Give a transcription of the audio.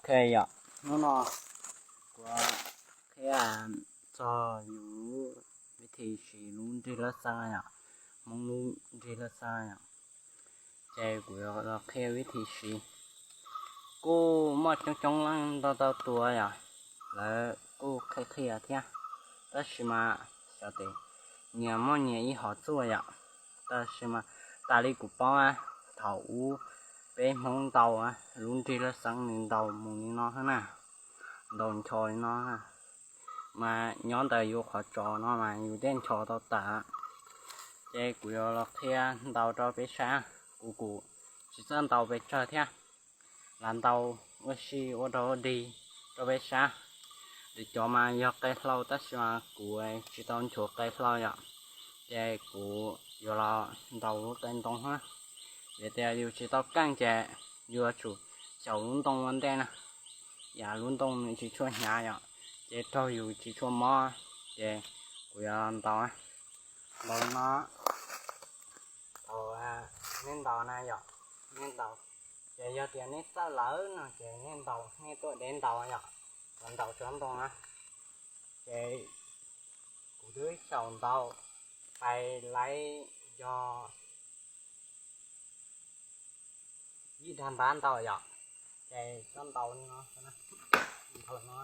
Ok yom, hnub no kuv qhia txog yus vib thi siv lub nrig laj xeeb yom, Hmoob lub nrig laj xeeb yom. Ces kuv yuav los qhia vib thi siv. Kuj muaj coob coob leej ntau ntau tus yom, lawv kuj qhia qhia thiab, tab sis mas xyov tias nyias muaj nyias ib hom txuj yom. Tab sis mas tas li kuv paub, thaum ub peb Hmoob ntaus lub nrig laj xeeb nws ntaus mus li no na, ntaus ncho li no, mas nyob ntawm yus qhov tsos no mas yus thiaj ncho tau tas. Ces kuv yuav los qhia ntaus rau peb saib, kuv kuj tsis txawj ntaus pes tsawg thiab, lam ntaus ua si ua rau dig rau peb saib. Lwm cov mas yog qe hlau tab sis mas kuv tsis tau nchuav qe hlau yom, ces kuv yuav los ntaus lub qe ntoo na. Vim tias yus tsis tau keej ces yus yuav tsum xyaum lub ntoo ua ntej na, yam lub ntoo nws tsis tshua hnyav yom, ces raug yus tsis tshua mob. Ces kuv yuav ntaus, ntaus no, thaum nej ntaus na yom, nej ntaus, ces yog tias nej txawj lawm no ces nej ntaus, nej tuaj deb ntaus yom, los ntaus tsob ntoo na. Ces kuv twb xyaum ntaus pais laib yog ib dag npab ntaus yom, ces tsob ntaus no, ntaus no,